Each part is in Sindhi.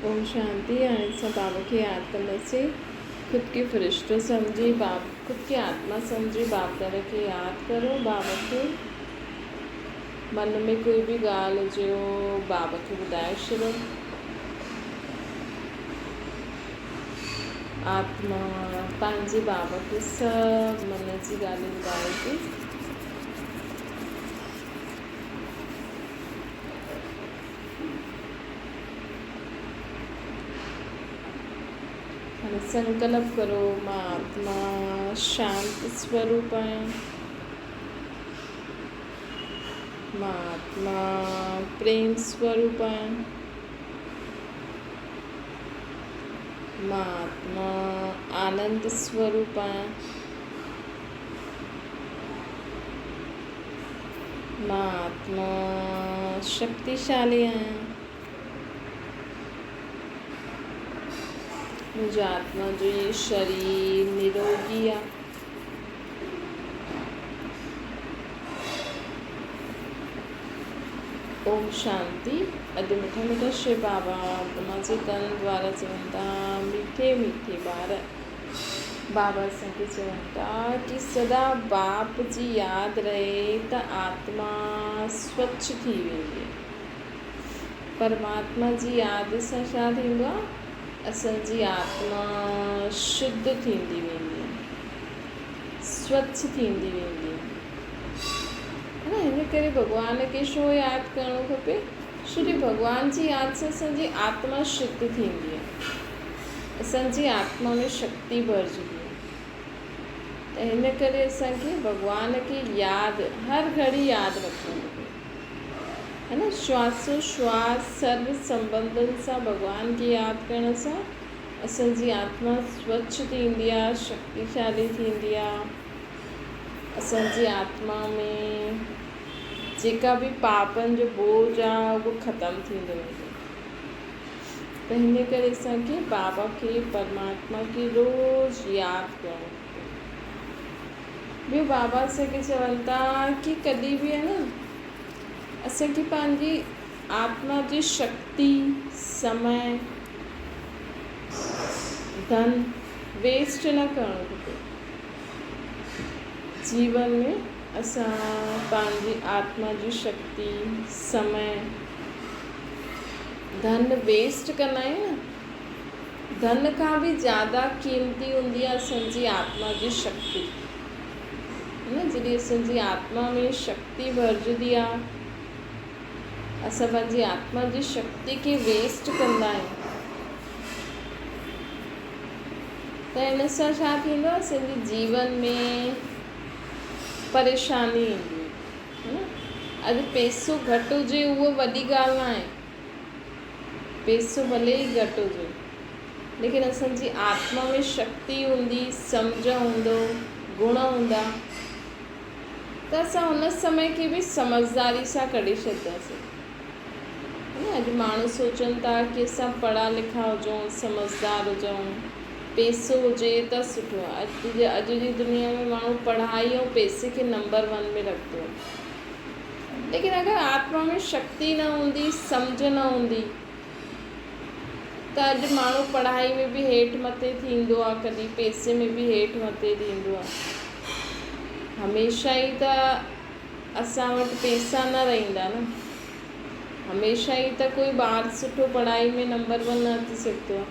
اوم شانتي. هاڻي اسان بابا کي ياد ڪنداسين. خود کي فرشتو سمجهي باب خود کي آتما سمجهي باپ دادا کي ياد ڪرو. بابا کي من ۾ ڪوئي به ڳالهه هجي اهو بابا کي ٻڌائي ڇڏو. آتما پنهنجي بابا کي سڀ من جي ڳالهيون ٻڌائي ٿي. هاڻي سنڪلپ ڪرو مان آتما شانت سوروپ آهيان. مان آتما پريم سوروپ آهيان. مان آتما آنند سوروپ آهيان. مان آتما شڪتيشالي آهيان. منهنجي آتما جو هي شرير نروڳي آهي. اوم شانتي. اڄ مٺا مٺا شو بابا آتما جي تن دوارا چون ٿا، مٺي مٺي ٻار. بابا اسان کي چون ٿا ڪي سدا باپ جي ياد رهي ته آتما سوڇ ٿي ويندي. پرماتما جي ياد سان ڇا ٿيندو آهي؟ اسان جي آتما شڌ ٿيندي ويندي آهي، سوڇ ٿيندي ويندي آهي. هن ڪري ڀڳوان کي ڇو ياد ڪرڻو کپي؟ ڇو جو ڀڳوان جي ياد سان اسان جي آتما شڌ ٿيندي آهي. اسان جي آتما ۾ شڪتي ڀرجندي آهي ته هن ڪري اسان کي ڀڳوان کي ياد هر گهڙي ياد رکڻ کپي ها نه شواسو شواس سرو سنبنڌن سان ڀڳوان کي ياد ڪرڻ سان اسان جي آتما سوڇ ٿيندي آهي شڪتيشالي ٿيندي آهي اسان جي آتما ۾ جيڪا به پاپن جو بوجھ آهي اهو ختم ٿيندو ويندو. ته هن ڪري اسان کي بابا کي پرماتما کي روز ياد ڪرڻو کپي. ٻيو بابا اسان کي چون ٿا ڪي ڪڏهن به نه اسان کي پنهنجي آتما جي شڪتي، سمي، ڌن ويسٽ نه ڪرڻو کپي. جيون ۾ اسان پنهنجي آتما جي شڪتي، سمي، ڌن ويسٽ ڪندا آهيون نه، ڌن کان به زياده قيمتي هوندي آهي اسان جي آتما جي شڪتي. نه جڏهن اسان جي آتما ۾ شڪتي ڀرجندي آهي، اسان پنهنجي آتما جي شڪتي کي ويسٽ ڪندا آهيون ته ان سان ڇا ٿيندو آهي اسان جي جيون ۾ پريشاني ايندي آهي. اڄ پئسو گهٽ هجي اهو وڏي ڳالهه نه آهي. پئسو ڀلي ئي گهٽ هجي ليڪن اسان جي آتما ۾ شڪتي هوندي، سمجهه هوندو، گڻ هوندا ته اسان ان سمي کي به سمجهداري سان ڪڍي ڇڏنداسين. اڄ ماڻهو سوچن ٿا ڪي اسان پڙها لکا هجون، سمجهدار هجون، پئسو هجي ته سٺو آهي. اڄ جي دنيا ۾ ماڻهو پڙهائي ۽ پئسي کي نمبر ون ۾ رکندو آهي. ليڪن اگر آتما ۾ شڪتي نه هوندي، سمجهه نه هوندي ته اڄ ماڻهو پڙهائي ۾ به هيٺ مٿي ٿيندو آهي، ڪڏهن پئسي ۾ به هيٺ مٿي ٿيندو آهي. هميشه ئي ته اسان وٽ پئسا نه رهندا نه. هميشه ئي ته ڪوئي ٻار سٺو پڙهائي ۾ نمبر ون نه اچي سگهندو آهي.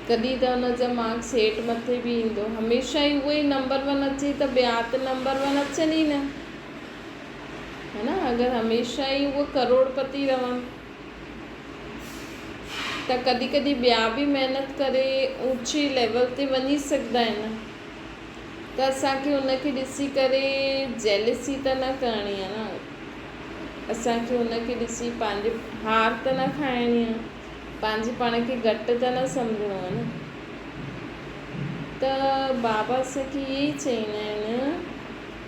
ڪڏهن ته ان جا مارڪس هيٺ مٿي به ايندو. هميشه ئي اهو ئي نمبر ون اچي ته ٻيا ته نمبر ون اچن ئي نه. ها نه اگر هميشه ئي اهو ڪروڙپتي رهن ته ڪڏهن ڪڏهن ٻيا به محنت ڪري اوچي ليول تي وڃي سگهندا آهن. ته اسان کي ان کي ڏسي ڪري جيلسي ته نه ڪرڻي آهي نه. اسان کي ان کي ڏسي پنهنجي هار ته نه کائڻي آهي. پنهنجي پاڻ کي گهٽ ته نه سمجهڻو آهي نه. ته بابا اسان کي اهي ئي چئيندا آهن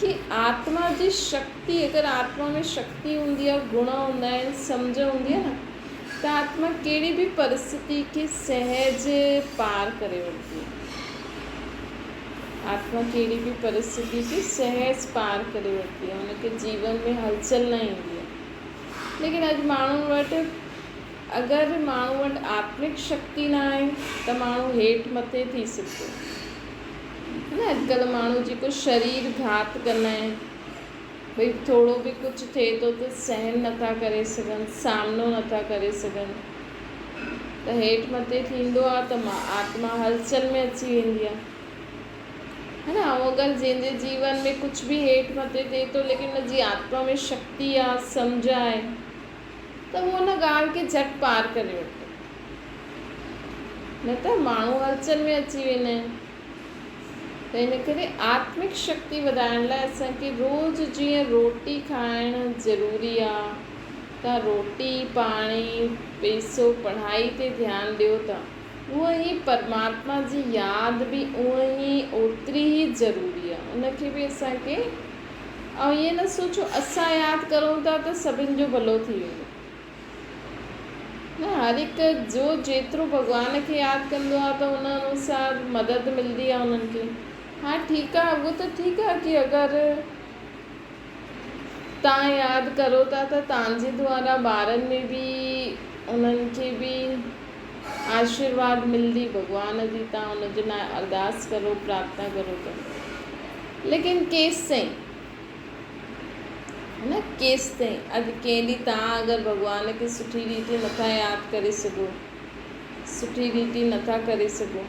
ڪي آتما جي شڪتي اگر آتما ۾ شڪتي هوندي آهي، گڻ هوندا آهن، سمجهه هوندي آهي نه ته آتما ڪهڙي به پرسٿتي کي سهج پار ڪري وٺندي آهي. آتما ڪهڙي به پرسٿتي کي سهج پار ڪري وٺندي آهي، ان کي جيون ۾ هلچل نه ايندي آهي. ليڪن اڄ ماڻهن وٽ اگر ماڻهو وٽ آتمڪ شڪتي نه آهي ته ماڻهو هيٺ مٿي ٿي سگهندو نه. اڄڪلهه ماڻهو جيڪو شرير گهات ڪندا آهن، ڀئي ٿورو به ڪجهه ٿئي ٿو ته سهن نٿا ڪري سگهن، سامنو نٿا ڪري سگهن ته هيٺ مٿي ٿيندو آهي ته آتما هلچل ۾ اچي ويندي آهي. ها نه. ۽ اگر جنهن جي جيون ۾ ڪجهه به هيٺ مٿي ٿئي ٿو ليڪن ان جي آتما ۾ شڪتي آهي، سمجهه آهي ته هو ان ڳالهه کي جهٽ پار ڪري وٺندو، نه ته ماڻهو هلچل ۾ اچي ويندا آهن. ته ان ڪري آتمڪ شڪتي وڌائڻ لاء اسان کي روز جيئن روٽي کائڻ ضروري آ ته روٽي، پاڻي، پئسو، پڙهائي تي ڌيان ڏيو ٿا، اونئن ئي پرماتما جي ياد به اونئن ئي اوتري ئي ضروري آ. ان کي به اسان کي ۽ ائين نه سوچو اسان ياد ڪرون ٿا ته سڀن جو ڀلو ٿي ويندو. نه، هر هڪ جو جيترو ڀڳوان کي ياد ڪندو آ ته ان انوسار مدد ملدي آ انهن کي. ها ٺيڪ آ اهو ته ٺيڪ آ ڪي اگر تان ياد ڪرو ٿا ته تان جي دوارا ٻارن ۾ به انهن کي به آشيرواد ملدي ڀڳوان جي تان ان جي لاء ارداس ڪرو پرارٿنا ڪرو ته ليڪن ڪيستائين نه ڪيستائين اڄ ڪنهن ڏينهن توهان اگر ڀڳوان کي سٺي ريتي نٿا ياد ڪري سگهو، سٺي ريتي نٿا ڪري سگهو،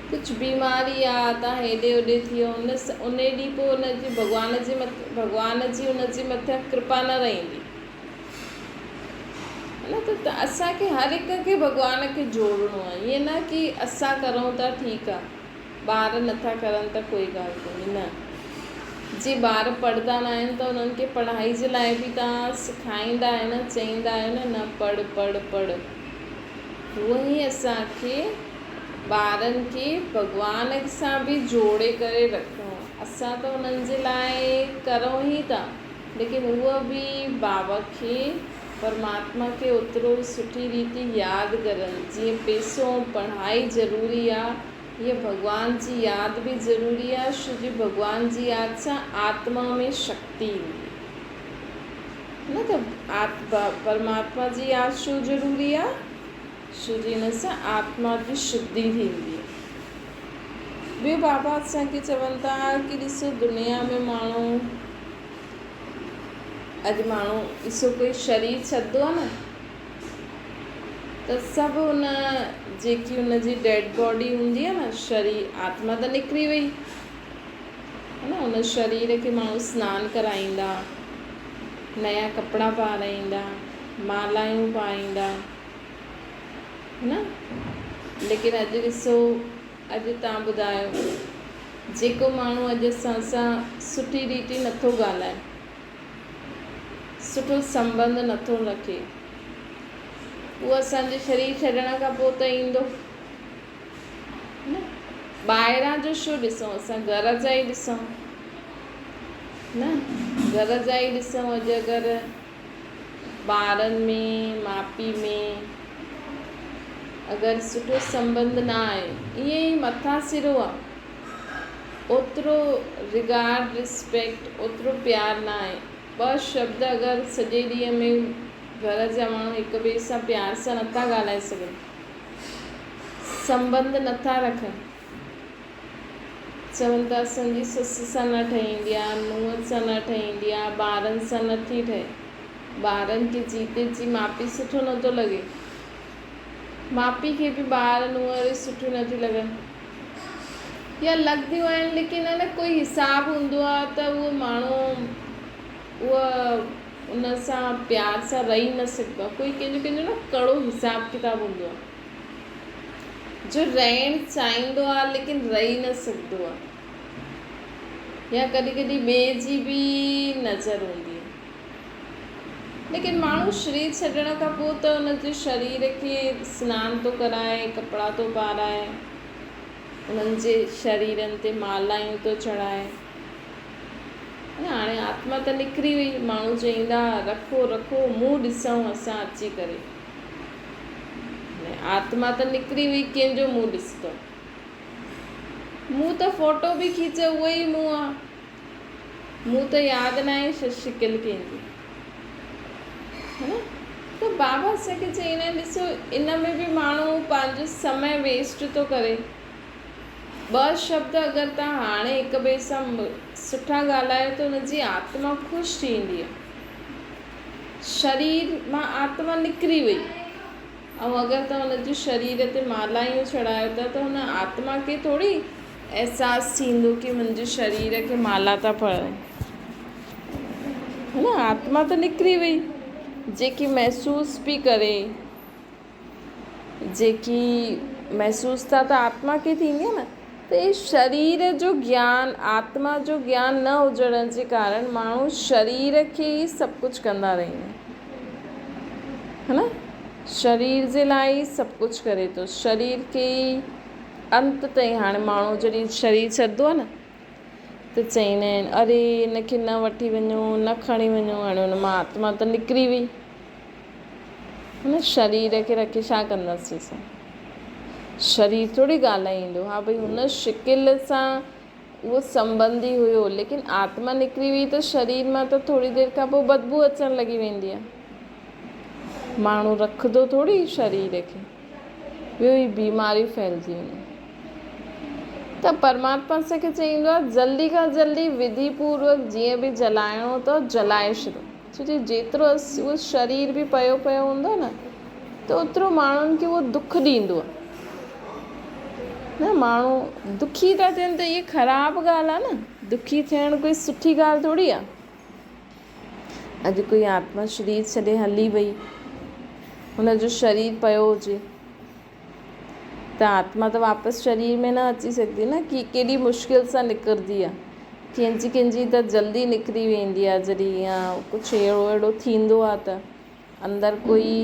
ڪجهه بيماري آ توهان هيڏي هوڏي ٿي ويو ان ان ڏينهن پوء ان جي ڀڳوان جي ڀڳوان جي ان جي مٿان ڪرپا نه رهندي نه ته اسان کي هر هڪ کي ڀڳوان کي جوڙڻو آ ائين نه ڪي اسان ڪرون ٿا ٺيڪ آ. ٻار نٿا ڪرن ته ڪوئي ڳالهه ڪونهي نه. جي ٻار پڙهندا ناهن ته انهن کي پڙهائي جي لاء به توهان سکائيندا آهيو نه چئيندا آهيو نه نه پڙهه پڙهه پڙهه. هونئن ئي اسان کي ٻارن کي ڀڳوان سان به جوڙي ڪري رکڻو آهي. اسان ته انهن جي لاء ڪرون ئي ٿا ليڪن هوء به بابا کي پرماتما کي اوترو ئي سٺي ريتي ياد ڪرن جيئن پيسو ۽ پڙهائي ضروري آ ايئن ڀڳوان جي ياد به ضروري آ شو جي ڀڳوان جي ياد سان آتما ۾ شڪتي ايندي نه ته پرماتما جي ياد شو ضروري آ شو جي ان سان آتما جي شڌي ٿيندي. ٻيو بابا اسان کي چون ٿا ڪي ڏسو دنيا ۾ ماڻهو اڄ ماڻهو ڏسو ڪوئي شرير ڇڏندو آهي نه ته سڀ ان جيڪي ان جي ڊيڊ باڊي هوندي آهي نه شرير آتما ته نڪري وئي ها نه ان شرير کي ماڻهو سنان ڪرائيندا نيا ڪپڙا پارائيندا مالايون پائيندا نه ليڪن اڄ ڏسو اڄ توهان ٻڌايو جيڪو ماڻهو اڄ اسان سان سٺي ريتي نٿو ڳالهائي، سٺو سنٻنڌ نٿو رکي، اهو اسان جي شرير ڇڏڻ کان پوء ته ايندو نه. ٻاهران جو ڇو ڏسون، اسان گهر جا ئي ڏسون نه، گهر جا ئي ڏسون اڄ اگر ٻارن ۾ ماء پيء ۾ اگر سٺو سنٻنڌ نه آهي ائين ئي مٿان سرو آ اوترو رگارڊ رسپيڪٽ اوترو پيار نه آهي ٻه شبد اگر سڄي ڏينهن ۾ گهر جا ماڻهو هڪ ٻئي سان پيار سان نٿا ڳالهائي سگهن سنٻنڌ نٿا رکن چون ٿا اسان جي سس سان نه ٺهيندي آ، نونهن سان نه ٺهيندي آ، ٻارن سان نه ٿي ٺهي. ٻارن کي جيتي جي ماء پيء سٺو نه ٿو لڳي. ماء پيء کي به ٻار نونهن وري سٺيون نه ٿيون لڳن. يا لڳنديون آهن ليڪن نه ڪوئي حساب هوندو آ ته اهو ماڻهو اهو ان سان پيار سان رهي نه سگهندو آ. ڪوئي ڪنهن جو ڪنهن جو نه ڪڙو حساب ڪتاب هوندو آ. جو رهڻ چاهيندو آ ليڪن رهي نه سگهندو آ يا ڪڏهن ڪڏهن ٻئي جي به نظر هوندي آ ليڪن ماڻهو شرير ڇڏڻ کان پوء ته ان جي شرير کي سنان ٿو ڪرائي ڪپڙا ٿو پارائي انهن جي شريرن تي مالايون ٿو چڙهائي هاڻي آتما ته نڪري وئي ماڻهو چئيندا رکو رکو منهن ڏسون اسان اچي ڪري آتما ته نڪري وئي ڪنهن جو منهن ڏسندو. مون ته فوٽو به کيچيو اهو ئي منهن آ. مون ته ياد ناهي شڪل ڪنهن جي. ها نه ته ته بابا اسان کي چئيندا آهن ڏسو ان ۾ به ماڻهو پنهنجو سمي ويسٽ ٿو ڪري. ٻه شبد اگر توهان هاڻي هڪ ٻئي سان سٺا ڳالهايو ته ان جي آتما خوش ٿيندي. شرير مان آتما نڪري وئي ۽ اگر توهان ان جي شرير تي مالايون چڙهايو ٿا ته ان آتما کي ٿوري احساس ٿيندو ڪي منهنجي شرير کي مالا ٿا پڙهن. نه آتما ته نڪري وئي جيڪي محسوس پئي ڪري جيڪي محسوس ٿا ته آتما کي ٿيندي آهي نه ته هي شرير جو گيان آتما جو گيان نه هجڻ جي ڪارڻ ماڻهو شرير کي ئي سڀ ڪجهه ڪندا رهندا آهن نه شرير جي لاء ئي سڀ ڪجهه ڪري ٿو شرير کي ئي انت تائين هاڻي ماڻهو جڏهن شرير ڇڏندو آهي نه ته چئيندا آهن اري هن کي نه وٺي وڃو نه کڻي وڃو هاڻي هن مان آتما ته نڪري وئي هن شرير کي رکي ڇا ڪنداسين اسان شرير ٿوري ڳالهائيندو ها ڀئي هن شڪل سان اهو سنبنڌي هيو ليڪن آتما نڪري وئي ته شرير مان ته ٿوري دير کان پوء بدبو اچڻ لڳي ويندي آهي ماڻهو رکندو ٿوري شرير کي ٻيو ئي بيماريون ڦهلجي وڃن ته پرماتما اسان کي چئيندو آهي جلدي کان جلدي وڌي پوروڪ جيئن به جلائڻو اٿو جلائي ڇڏو ڇو جو جيترو اهو شرير به پيو پيو هوندو آهي نه ته اوترو ماڻهن کي اهو دک ڏيندو آهي نه ماڻهو دکي ٿا ٿين ته اها خراب ڳالهه آهي نه دکي ٿيڻ ڪوئي سٺي ڳالهه ٿوري آهي اڄ ڪوئي آتما شرير ڇڏي هلي وئي، هن جو شرير پيو هجي ته آتما ته واپس شرير ۾ نه اچي سگهندي نه ڪي ڪيڏي مشڪل سان نڪرندي آهي ڪنهن جي ڪنهن جي ته جلدي نڪري ويندي آهي جڏهن يا ڪجهه اهڙو اهڙو ٿيندو آهي ته اندر ڪوئي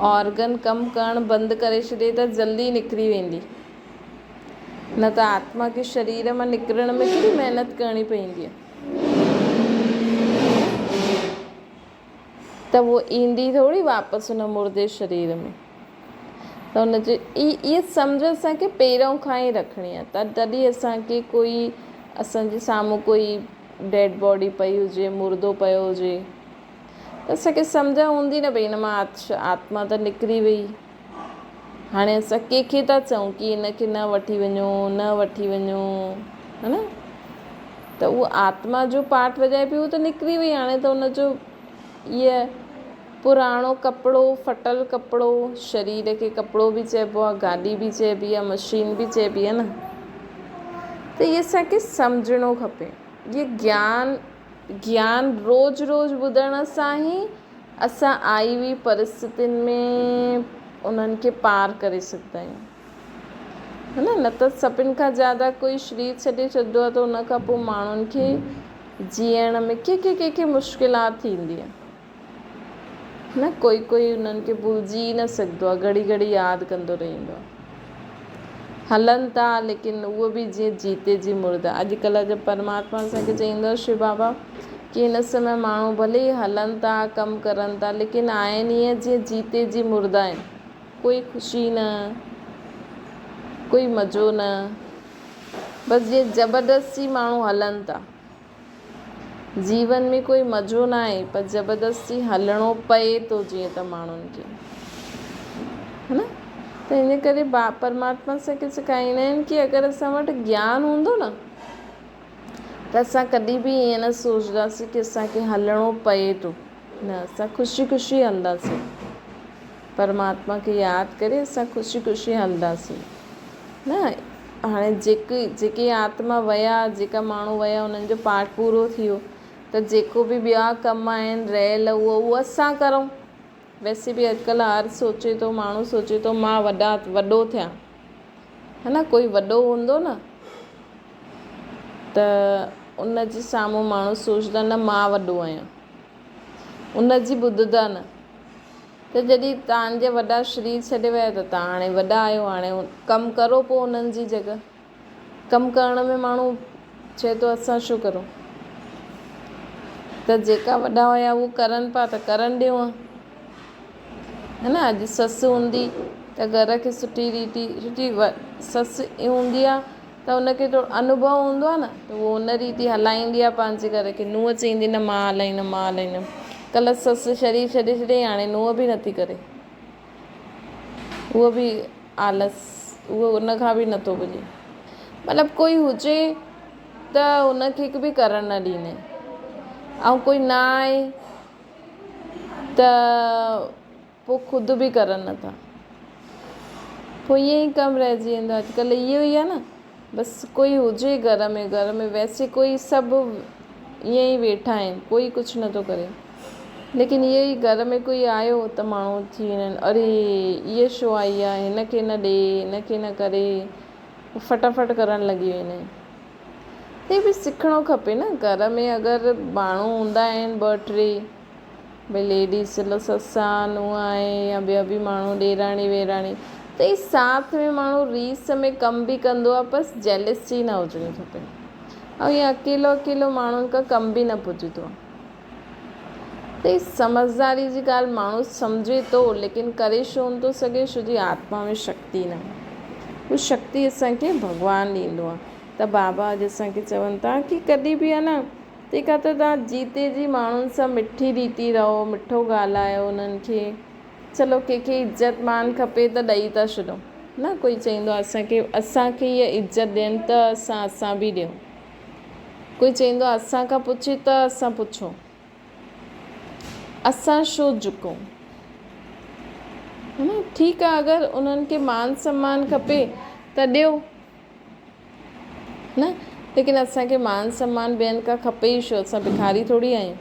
آرگن ڪم ڪرڻ بند ڪري ڇڏي ته جلدي نڪري ويندي نه ته آتما کي شرير مان نڪرڻ ۾ ڪيڏي محنت ڪرڻي پوندي آهي ته هوء ايندي ٿوري واپس ان مردي شرير ۾ ته ان جي اها سمجهه اسان کي پهريون کان ئي رکڻي آهي ته تڏهن اسان کي ڪوئي اسان جي سامهون ڪوئي ڊيڊ باڊي پئي هجي مردو پيو هجي ته اسان کي سمجهه هوندي نه ڀئي هن مان آتما ته نڪري وئي هاڻي اسان ڪنهن کي ٿا چئون ڪي هن کي نه وٺي وڃو نه وٺي وڃو ها نه ته اهو آتما جو پاٺ وڄائي پيو ته نڪري وئي هاڻي ته ان جو اها پراڻو ڪپڙو ڦٽل ڪپڙو شرير کي ڪپڙو به چئبو آهي گاڏي به چئبي آهي مشين به چئبي آهي نه ته اهي اسانکي سمجهڻو کپي اهي گيان گيان روز روز ٻڌڻ سان ئي اسان آئي وئي پرسٿتين ۾ انهن کي پار ڪري سگهندا آهيون ها نه نه ته سڀن کان زياده ڪوئي شرير ڇڏي ڇڏندو آهي ته ان کان پوء ماڻهن کي جيئڻ ۾ ڪي ڪي ڪي ڪي مشڪلات ٿيندي آهي نه ڪوئي ڪوئي انهن کي ڀلجي ئي نه سگهندو آهي گهڙي گهڙي ياد ڪندو رهندو آهي هلن ٿا ليڪن اهو به جيئن جيتي جي مرده اڄڪلهه جا پرماتما اسان کي چئيندو آهي شو بابا ڪي هن سمي ماڻهو ڀلي ئي هلن ٿا ڪم ڪرن ٿا ليڪن آهن ائين جيئن جيتي جي مرده آهن ڪوئي خوشي نه ڪوئي مزو نه بس جيئن زبردستي ماڻهو هلن ٿا جيون ۾ ڪوئي مزو ناهي پر زبردستي هلڻو پئي ٿو جيئن ته ماڻهن کي ها نه ته ان ڪري با پرماتما اسان کي سکائيندا آهن ڪي اگر اسان وٽ گيان هوندو نه ته اسان ڪڏهن به ائين نه سوچنداسين ڪي اسان کي هلڻو پئي ٿو نه اسان خوشي خوشي هلنداسين پرماتما کي ياد ڪري اسان خوشي خوشي هلنداسين نه هاڻي جيڪي جيڪي آتما ويا جيڪا ماڻهو ويا انهن جو پارٽ پورو ٿي ويو ته جيڪو به ٻيا ڪم آهن رهيل اهو اهو اسان ڪرون ويسي به اڄڪلهه هر سوچي ٿو ماڻهو سوچي ٿو مان وڏا وڏو ٿيان ها نه ڪوئي وڏو هوندو نه ته ان جي سامهون ماڻهو سوچدا نه مان وڏو آهيان ان جي ٻڌندا نه ته جڏهن توهان جا وڏا شرير ڇڏي ويا ته توهان هاڻي وڏا آهيو هاڻي ڪم ڪرو پوء انهن جي جڳهه ڪم ڪرڻ ۾ ماڻهو چئي ٿو اسان ڇو ڪرون ته جيڪا وڏا هيا اهو ڪرن پيا ته ڪرن ڏيو ها نه اڄ سس هوندي ته گهر کي سٺي ريتي سٺي سس هوندي آهي ته ان کي ٿورو انوڀو هوندو آهي نه ته اهو ان ريتي هلائيندي آهي پنهنجي گهر کي نونهن چئيندي نه مان هلائيندم مان هلائيندم. ڪلهه سس شرير ڇڏي ڇڏيائين هاڻي نونهن به نٿي ڪري. اهو به آلس اهو ان کان به نٿو پڄي. مطلب ڪوئي هجي ته ان کي به ڪرڻ نه ڏيندا آهن ۽ ڪوئي نه آهي ته پوء خود به ڪرن نٿا. پوء ائين ئي ڪم رهجي ويندو آهي. اڄڪلهه اهو ئي آهي نه بس ڪوئي هجي گهر ۾ گهر ۾ ويسي ڪوئي سڀ ائين ئي ويٺا آهن ڪوئي ڪجهه نٿو ڪري ليڪن اهو ئي گهر ۾ ڪوئي آيو ته ماڻهو ٿي ويندا آهن اري اها ڇو آئي آهي هن کي نه ڏي هن کي نه ڪري فٽافٽ ڪرڻ لڳي ويندا آهن. هي به سکڻو کپي نه گهر ۾ اگر ماڻهو هوندا آهن ٻه ٽي ڀئي ليڊيز چلو سس آ نونهن آهي يا ٻيا به ماڻهو ڏيراڻي ويراڻي ته هي ساٿ ۾ ماڻهو ريس ۾ ڪم به ڪندو آ بس جيلسي نه هجڻي کپي ۽ ائين اڪيلو اڪيلو ماڻهن کان ڪم به نه پڄندو آ ته هي سمجهداري جي ڳالهه ماڻهو سمجهي ٿو ليڪن ڪري ڇو نٿو سگهي ڇو جي آتما ۾ شڪتي نه هو شڪتي اسان کي ڀڳوان ڏيندو آ ته بابا اڄ اسان کي چون ٿا ڪي ڪڏهن به آ نه تنهن کان ته توهان جيتي جي ماڻهن سان مٺي ريتي رهو مٺو ڳالهايو انهن کي چلو ڪنهن کي عزت مان کپي ته ڏئي ٿا ڇڏون نه ڪوئي چئيندو آهي اسان کي اسان کي اها عزت ڏين ته اسان اسان به ڏيون ڪوئي چئيندو آهي اسان کان پڇي ته اسان پڇون اسان ڇو جهڪون نه ٺيڪ آهي اگر انهن کي مان سمان کپي ته ڏيو نه ليڪن اسان کي مان سمان ٻين کان کپي ئي ڇو اسان بکاري ٿوري آهيون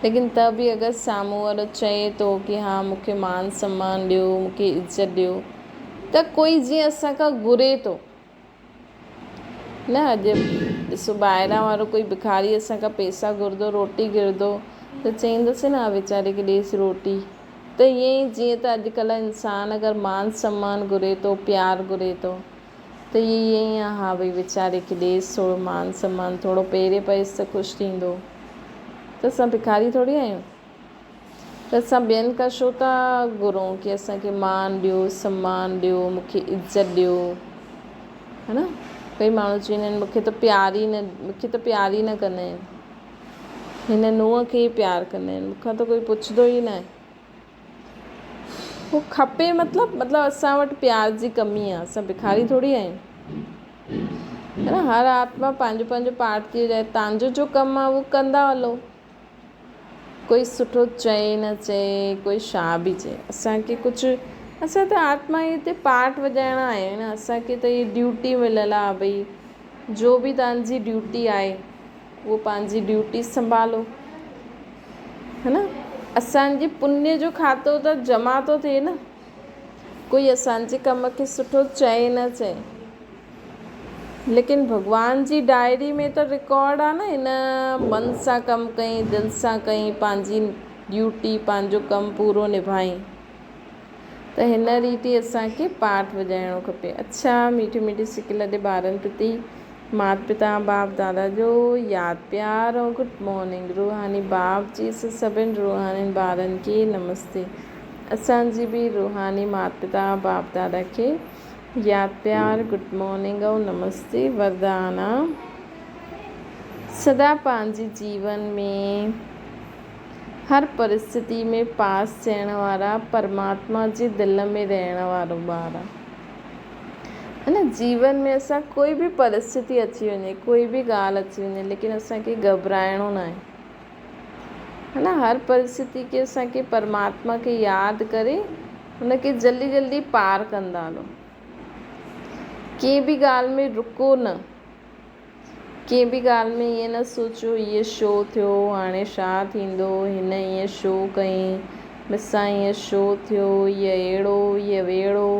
ليڪن ته به اگر سامهون وارو چئي ٿو ڪي ها مون کي مان سمان ڏيو مون کي عزت ڏيو ته ڪوئي جيئن اسان کان گهري ٿو نه اڄ ڏسو ٻاهران وارو ڪوئي بکاري اسان کان پيسا گهرندو روٽي گهرندو ته چئيندس نه ويچاري کي ڏيس روٽي ته ائين ئي جيئن ته اڄڪلهه انسان اگر مان سمان گهري ٿو، پيار گهري ٿو ته اهي ائين ئي آ ها ڀئي ويچاري کي ڏيس ٿورو مان سمان ٿورو پيري پئيس ته خوش ٿيندو ته اسان بکاري ٿوري آهيون ته اسان ٻين کان ڇو ٿا گهرون ڪي اسان کي مان ڏيو سمان ڏيو مون کي عزت ڏيو ها نه ڪئي ماڻهو چوندا آهن مون کي ته پيار ئي نه مون کي ته پيار ئي نه ڪندا آهن هن نونهن کي ئي پيار ڪندا آهن مون کان ته ڪوئي پڇندو ئي ناهي. هو کپي مطلب مطلب اسان وٽ پيار جي ڪمي آهي اسان بکاري ٿوري آهيون نه هر آتما پنهنجو پنهنجو پارٽ ٿي وڄائي تانجو جو ڪم آهي اهو ڪندا هلو ڪوئي سٺو چئي نه چئي ڪوئي ڇا به چئي اسانکي ڪجهه اسان ته آتما هتي پارٽ وڄائڻ آيا آهيون نه اسانکي ته هي ڊيوٽي مليل آهي ڀئي جو به تانجي ڊيوٽي آهي اهو پنهنجي ڊيوٽي سنڀالو ها نه اسان جي پڃ جو کاتو ته جمع ٿو ٿئي نه ڪوئي اسان جي ڪم کي سٺو چئي نه چئي ليڪن ڀڳوان جي ڊائري ۾ ته رڪارڊ آ نه هن من سان ڪم ڪئي دل سان ڪئي پنهنجي ڊيوٽي پنهنجو ڪم پورو نڀائي ته هن ريت ئي اسان کي پاٺ وڄائڻو کپي. اڇا ميٺي ميٺي سڪ لڏي ٻارن پرتي مات پتا باپ دادا جو ياد پيار ۽ گڊ مارننگ روحاني باپ جي اسان سڀن روحانين ٻارن کي نمستي اسان جي به روحاني مات پتا باپ دادا کي ياد پيار گڊ مارننگ ۽ نمستي وردان آ سدا پنهنجي جيون ۾ هر پرسٿتي ۾ پاس ٿيڻ وارا پرماتما جي دل ۾ رهڻ وارو ٻار آ. هن جيون ۾ اسان ڪوئي به پرسٿتي اچي وڃي ڪوئي به ڳالهه اچي وڃي ليڪن اسان کي گهٻرائڻو ناهي. هن هر پرسٿتي کي اسان کي پرماتما کي ياد ڪري ان کي جلدي جلدي پار ڪندا هلو. ڪنهن به ڳالهه ۾ رڪو نه. ڪنهن به ڳالهه ۾ ائين نه سوچيو هيء ڇو ٿيو، هاڻي ڇا ٿيندو، هن ائين ڇو ڪئين، مون سان ائين ڇو ٿيو، هيء اهڙو، هيء ويڙو،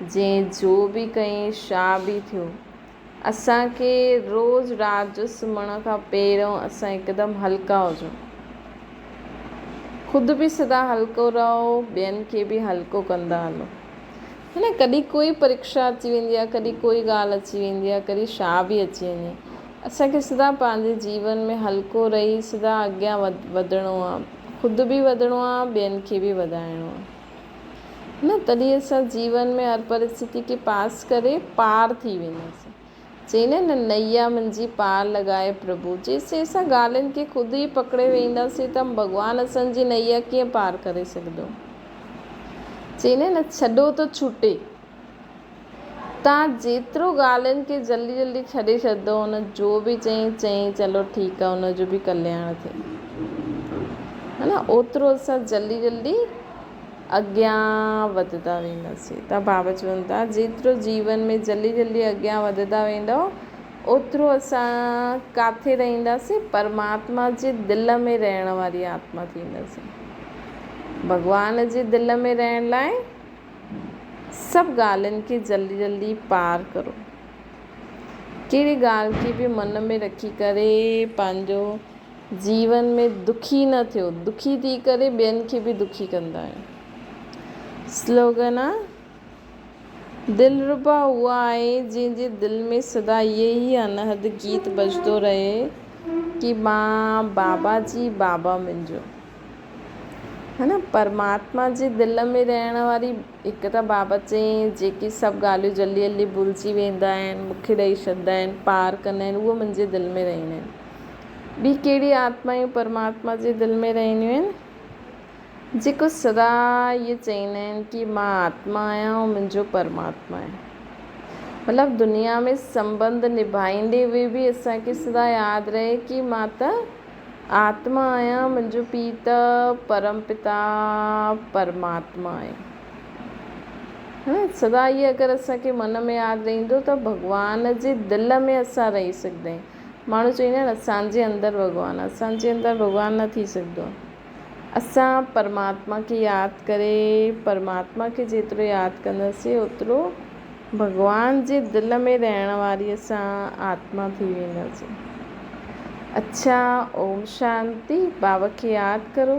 جنهن جو به ڪئين، ڇا به ٿيو. اسان کي روز رات جو سمهڻ کان پهريون اسان هڪدم هلڪا هجون. خود به سدا هلڪو رهو، ٻين کي به هلڪو ڪندا هلو. ها نه ڪڏهن ڪوئي پريڪشا اچي ويندي آهي ڪڏهن ڪوئي ڳالهه اچي ويندي آهي ڪڏهن ڇا به اچي وڃي اسان کي سدا پنهنجي جيون ۾ هلڪو رهي سدا اڳيان وڌڻو آهي خود به وڌڻو آهي ٻين کي به وڌائڻو آهي نه تڏهن اسان جيون ۾ هر پرسٿتي کي پاس ڪري پار ٿي وينداسين. چئيندا آهن نه نيا منهنجي پار لڳائي پرڀو. جيسين اسان ڳالهين کي خود ئي پڪڙي ويهنداسين ته ڀڳوان اسان جي نيا ڪيئن پار ڪري سگهندو. چئيندا آهن نه ڇڏو ته ڇٽي. تان جيترو ڳالهين کي جلدي جلدي ڇڏي ڇڏندو ان جو به چئين چئين چلو ٺيڪ آهي ان جو به ڪلياڻ ٿئي ها نه اوترو اسان جلدي جلدي اڳيان وڌندا وينداسين ته بابا چون ٿا جيترو جيون ۾ جلدي جلدي اڳيان وڌندا ويندؤ اوترو اسان ڪاٿي رهنداسين پرماتما جي دل ۾ رهڻ واري آتما ٿينداسين ڀڳوان جي دل ۾ رهڻ لاء سڀ ڳالهين کي جلدي جلدي پار ڪرو. ڪهڙي ڳالهه کي به من ۾ رکي ڪري پنهنجو جيون ۾ دکي نه ٿيو. دکي ٿي ڪري ٻين کي به دکي ڪندا آهيو. سلوگن آ، دلربا اها آهي جنهن جي دل ۾ سدا اهي ئي انحد گيت بجدو رهي ڪي مان بابا جي بابا منهنجو. ها نه پرماتما جي دل ۾ رهڻ واري هڪ ته بابا چيائين جيڪي سڀ ڳالهيون جلدي جلدي ڀلجي ويندا آهن مون کي ڏئي ڇڏندا آهن پار ڪندا آهن اهو منهنجي دل ۾ رهندا آهن ٻي ڪهڙي آتمائون پرماتما جي دل ۾ رهنديون آهن جيڪو سدا اهي چئيندا آهن ڪي مان آتما آهيان ۽ منهنجو پرماتما آهي مطلب دنيا ۾ سنبنڌ نڀائيندي هوئي به اسان کي سدا ياد رهي ڪي مان ته آتما آهيان، منهنجو پيء ته پرم پتا پرماتما آهي. ها سدا اهي اگر اسان کي من ۾ ياد رهندو ته ڀڳوان جي دل ۾ اسان رهي سگهندا آهيون. ماڻهو چوندا آهن اسان جي اندر ڀڳوان آهي، اسان جي اندر ڀڳوان نه ٿي سگهندو آهي. اسان پرماتما کي ياد ڪري پرماتما کي جيترو ياد ڪنداسين اوترو ڀڳوان جي دل ۾ رهڻ واري اسان آتما ٿي وينداسين. اڇا اوم شانتي بابا کي ياد ڪرو.